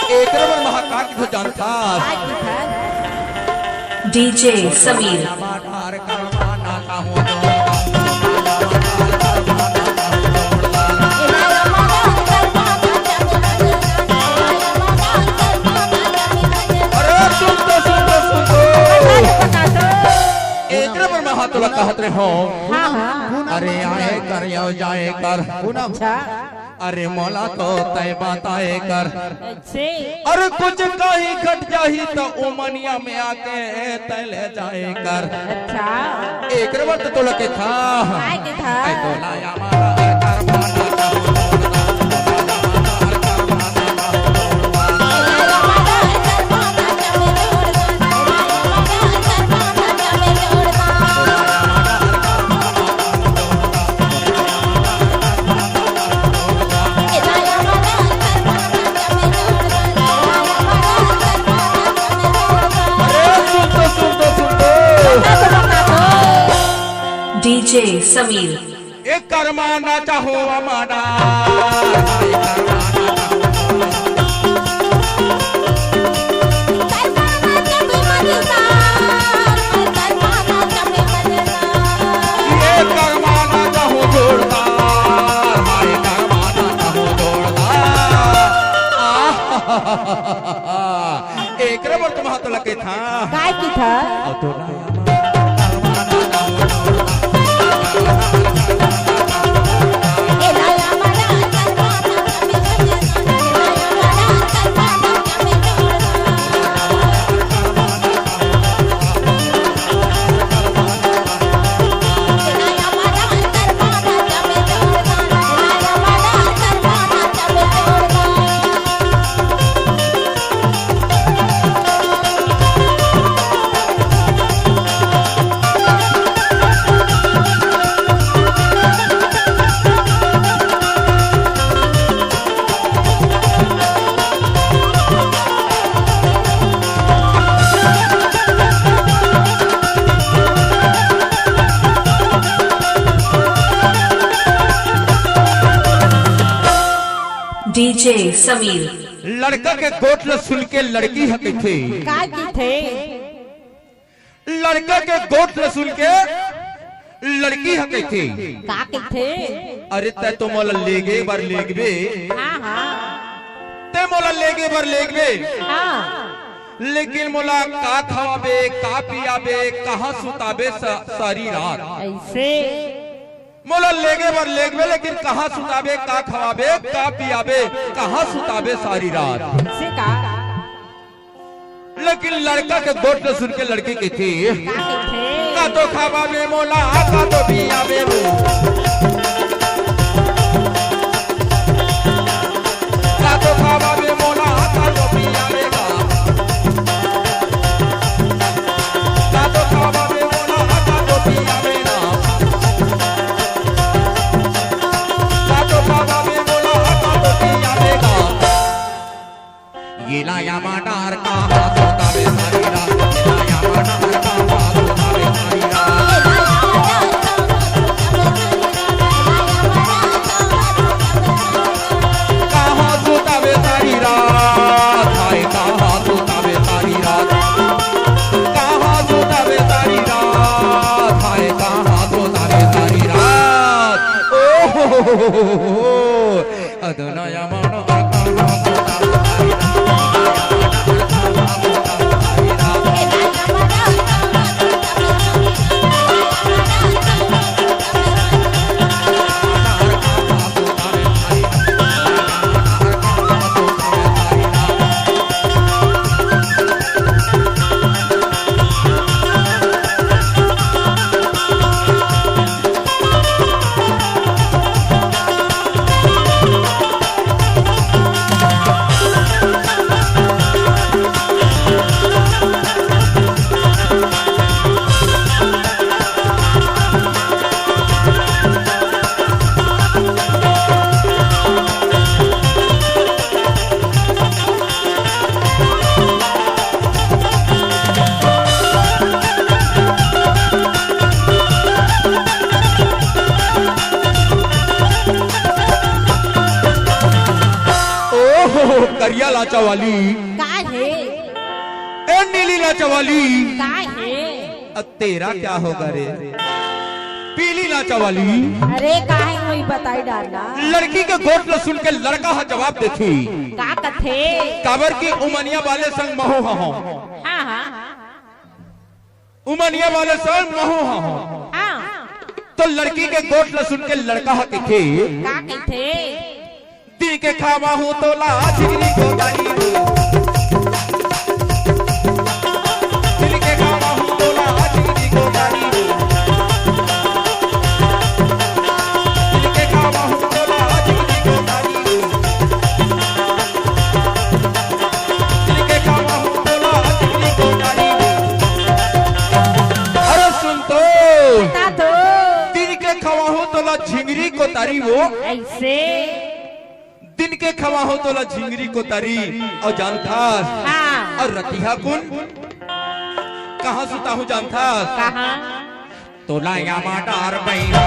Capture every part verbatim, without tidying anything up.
एकरे बर महाकाल के तो जानथा। डीजे समीर। अरे सुन तो, सुन तो, सुन तो। एकरे बर मैं हा तोला कहत रहे हूँ। हाँ, हाँ। अरे आए कर, यो जाए कर। अच्छा। अरे मोला तो तय बताए कर। से। अरे कुछ कहीं घट जाही तो उमनिया में आके तय ले जाए कर। अच्छा। एकरे बर तो तोला के था। काय के था? ऐ तोला या मारा, ऐ कर मारा, कर मारा। अरे सुन तो, सुन तो, सुन तो। डीजे समीर। ए करमा ना चाहो हमारा। ये करमा ना चाहो जोरदार, हाय करमा ना चाहो जोरदार। आह। एकरे बर तो महत्व लगे था। काय की था? अउ तो ना। डीजे समीर। लड़का के गोठ ल सुन के लड़की ह कहिथे। का कहिथे? लड़का के गोठ ल सुन के लड़की ह कहिथे। का कहिथे? अरे तै तो मोला लेगे बर लेगबे। हाँ, हाँ। तै मोला लेगे बर लेगबे। हाँ। लेकिन मोला का खवाबे, का पियाबे, कहाँ सुताबे स-, सारी रात। ऐसे। मोला लेगे बर लेगबे, लेकिन कहाँ सुताबे, का खवाबे, का पियाबे, कहाँ सुताबे सारी रात। से का? लेकिन लड़का के गोठ ल सुन के लड़की कहिथे, का कहिथे? का तो खवाबे मोला, का तो पियाबे रे। का तो खवाबे मोला, का तो पियाबे गा। का तो खवाबे मोला, का तो पियाबे गा। का तो खवाबे मोला, का तो पियाबे गा। ये लाया मटर कहाँ सुताबे सारी रात, ये लाया मटर कहाँ सुताबे सारी रात। कहाँ सुताबे सारी रात, हाय कहाँ सुताबे सारी रात, कहाँ सुताबे सारी रात, हाय कहाँ सुताबे सारी रात। ओ हो हो हो हो हो। चवाली। का हे? ए नीली ना चवाली। का हे? अब तेरा क्या होगा रे? पीली ना चवाली। अरे, का हे, वही बताई डालना। लड़की के गोठ ल सुन के लड़का ह जवाब देथे। का कथे? काबर की उमनिया वाले संग महू ह हों। हाँ, हाँ। उमनिया वाले संग महू ह हों। हाँ। तो लड़की के गोठ ल सुन के लड़का ह कथे। का कथे? दिन के खावा हूँ तोला झिंगरी को तारी। दिन के खावा हूँ तोला झिंगरी को तारी। दिन के खावा हूँ तोला झिंगरी को तारी। दिन के खावा हूँ तोला झिंगरी को तारी। अरे सुन तो। बता तो। दिन के खावा हूँ तोला झिंगरी को तारी वो। ऐसे। दिन के खवा हो तोला झिंगरी को तारी अउ जानथस। हाँ। अउ रतिहा कुन कहाँ सुता हूँ जानथस? कहाँ? तोला या माटार बहिना।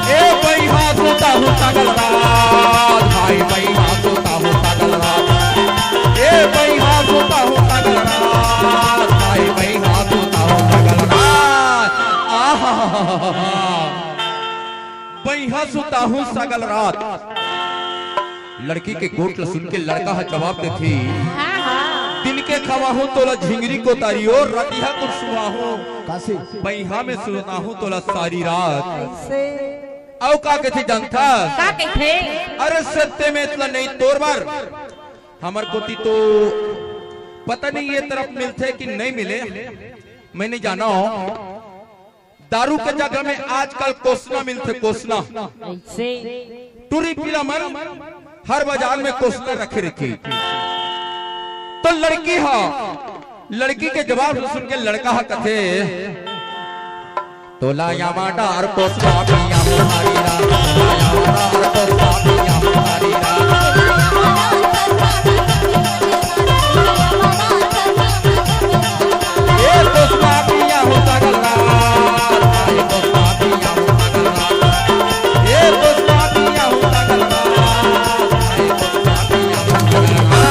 ए बइहा सुता हूँ सागल रात, भाई बइहा सुता हूँ सागल रात। ए बइहा सुता हूँ सागल रात, भाई बइहा सुता हूँ सागल रात। आहा, बइहा सुता हूँ सागल रात। लड़की के गोठ ल सुन के लड़का ह जवाब देथे, हाँ, हाँ। दिन के खवाहूं तोला झिंगरी कोतारी ओ रतिहा कुन सुहाहूं। काशी। बइहा में सुताहूं तोला सारी रात। ऐसे। अउ का कथे जानथस? का कथे? अरे सत्य में इतना नहीं तोर बर। हमर कोती तो पता नहीं ये तरफ मिलथे कि नहीं मिले, मैं नहीं जाना हूं। दारू के जगह में आजकल कोसना मिलथे, कोसना। ऐसे। टूरी पीला मन हर बाजार में कोसना रखे रखे। तो लड़की हा, लड़की के जवाब सुन के लड़का हा कथे, तोला यामा डार कोसना पिया मुहारी रा, तोला यामा डार कोसना पिया मुहारी रा। ए कोसना पिया हो सागल रात, ए कोसना पिया हो सागल रात, ए कोसना पिया हो सागल रात, ए कोसना पिया हो सागल रात।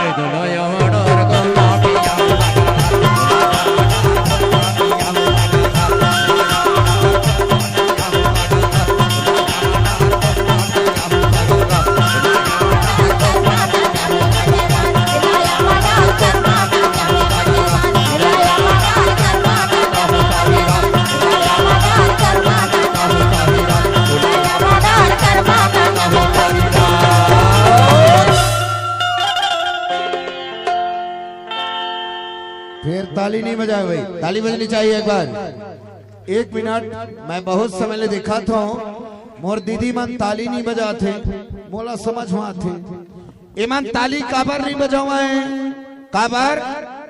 ए दुनो यामा डार कोसना पिया हो सागल रात। फिर ताली नहीं बजाए भाई, ताली बजनी चाहिए एक बार। एक मिनट, मैं बहुत समय ले देखत हूँ, मोर दीदी मन ताली नहीं बजाथे, मोला समझ में आथे। एमन ताली काबर नहीं बजावय? काबर?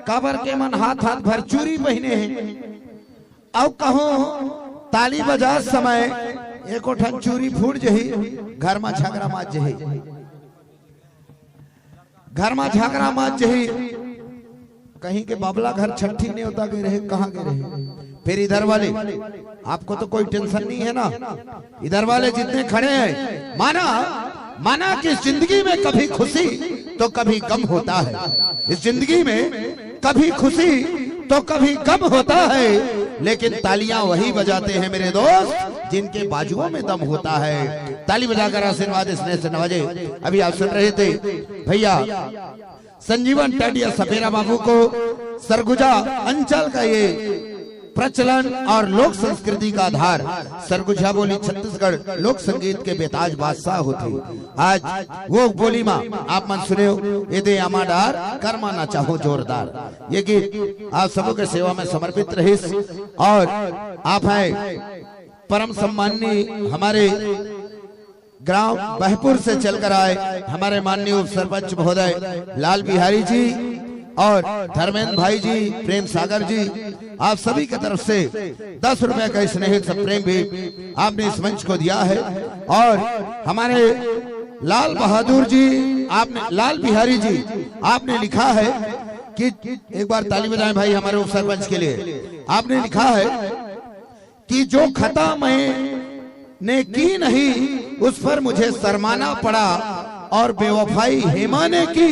काबर के एमन हाथ हाथ भर चूरी पहिने हे। अउ कहूँ ताली बजात समय एको ठन चूरी फूट जही, घर में झगड़ा मच जही। घर में झगड़ा मच जही, कहीं के बाबला घर छट्ठी नेवता गए रहे, कहाँ गए रहे? फिर इधर वाले, आपको तो कोई टेंशन नहीं है ना, इधर वाले जितने खड़े हैं, माना, माना कि इस जिंदगी में कभी खुशी तो कभी गम होता है, इस जिंदगी में कभी खुशी तो कभी गम होता है, लेकिन तालियां वही बजाते हैं मेरे दोस्त, जिनके बाजुओं में दम होता है। ताली बजाकर आशीर्वाद स्नेह से नवाजे। अभी आप सुन रहे थे भैया संजीवन टांडिया सपेरा बाबू को, सरगुजा अंचल का ये प्रचलन और लोक संस्कृति का आधार। सरगुजा बोली छत्तीसगढ़ लोक संगीत के बेताज बादशाह होथे। आज वो बोली मा आप मन सुनेव, एदे आमा डार करमा नचाहूं जोरदार। ये गीत आप सबों के सेवा में समर्पित रहिस। और आप हैं परम सम्माननीय हमारे ग्राम बहपुर से चलकर आए हमारे माननीय उप सरपंच महोदय लाल बिहारी जी, और धर्मेंद्र भाई जी, प्रेम सागर जी, आप सभी की तरफ से दस रुपए का स्नेहित सा प्रेम भी आपने इस मंच को दिया है। और हमारे लाल बहादुर जी, आपने, लाल बिहारी जी, आपने लिखा है कि, एक बार ताली बजाएं भाई हमारे उप सरपंच के लिए। आपने लिखा है कि जो खता मैंने की नहीं, उस पर मुझे शर्माना पड़ा, और बेवफाई हेमा ने की,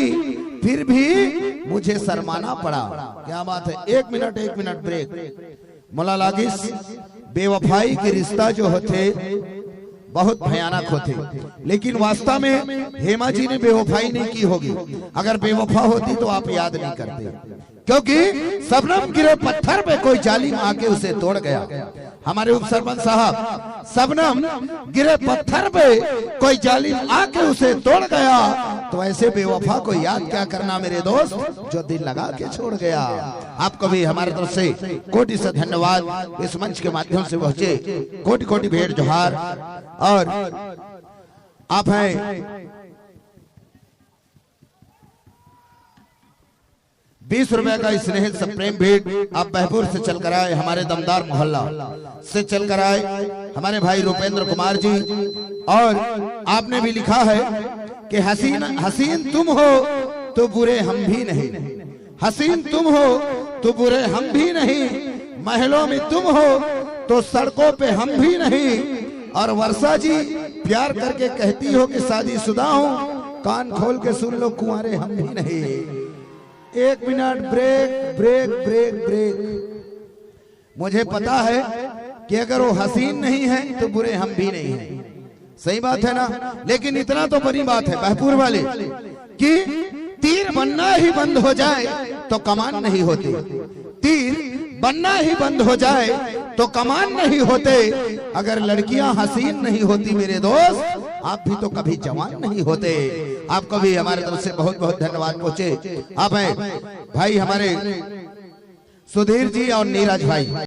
फिर भी मुझे शर्माना पड़ा। क्या बात है। एक मिनट, एक मिनट ब्रेक। मोला लागिस, बेवफाई के रिश्ता जो होथे बहुत भयानक होथे, लेकिन वास्तव में हेमा जी ने बेवफाई नहीं की होगी। अगर बेवफा होती तो आप याद नहीं करते, क्योंकि शबनम गिरे पत्थर पे कोई जालिम आके उसे तोड़ गया। हमारे उप सरपंच साहब, शबनम गिरे पत्थर पे कोई जालिम आके उसे तोड़ गया, तो ऐसे बेवफा को याद क्या करना मेरे दोस्त, जो दिल लगा के छोड़ गया। आपको भी हमारे तरफ से कोटि से धन्यवाद, इस मंच के माध्यम से पहुंचे कोटि कोटि भेंट जोहार। और आप हैं बीस रुपए का स्नेहित सप्रेम भेंट, आप बहपुर से चल कर आए, हमारे दमदार मोहल्ला से चल कर आए हमारे भाई रूपेंद्र कुमार जी। और आपने भी लिखा है कि हसीन, हसीन तुम हो तो बुरे हम भी नहीं, हसीन तुम हो तो बुरे हम भी नहीं, महलों में तुम हो तो सड़कों पे हम भी नहीं। और वर्षा जी प्यार करके कहती हो कि शादीशुदा हूँ, कान खोल के सुन लो कुंवारे हम भी नहीं। एक minute, break, break, break, break. मुझे पता है कि अगर वो हसीन नहीं है तो बुरे हम भी नहीं हैं, सही बात है ना? लेकिन इतना तो बड़ी बात है बहपुर वाले कि तीर बनना ही बंद हो जाए तो कमान नहीं होती, तीर बनना ही बंद हो जाए तो कमान नहीं होते। अगर लड़कियां हसीन नहीं होती मेरे दोस्त, आप भी तो कभी जवान नहीं होते। आपको भी हमारे तरफ से बहुत बहुत धन्यवाद पहुंचे। आप हैं भाई हमारे सुधीर जी और नीरज भाई।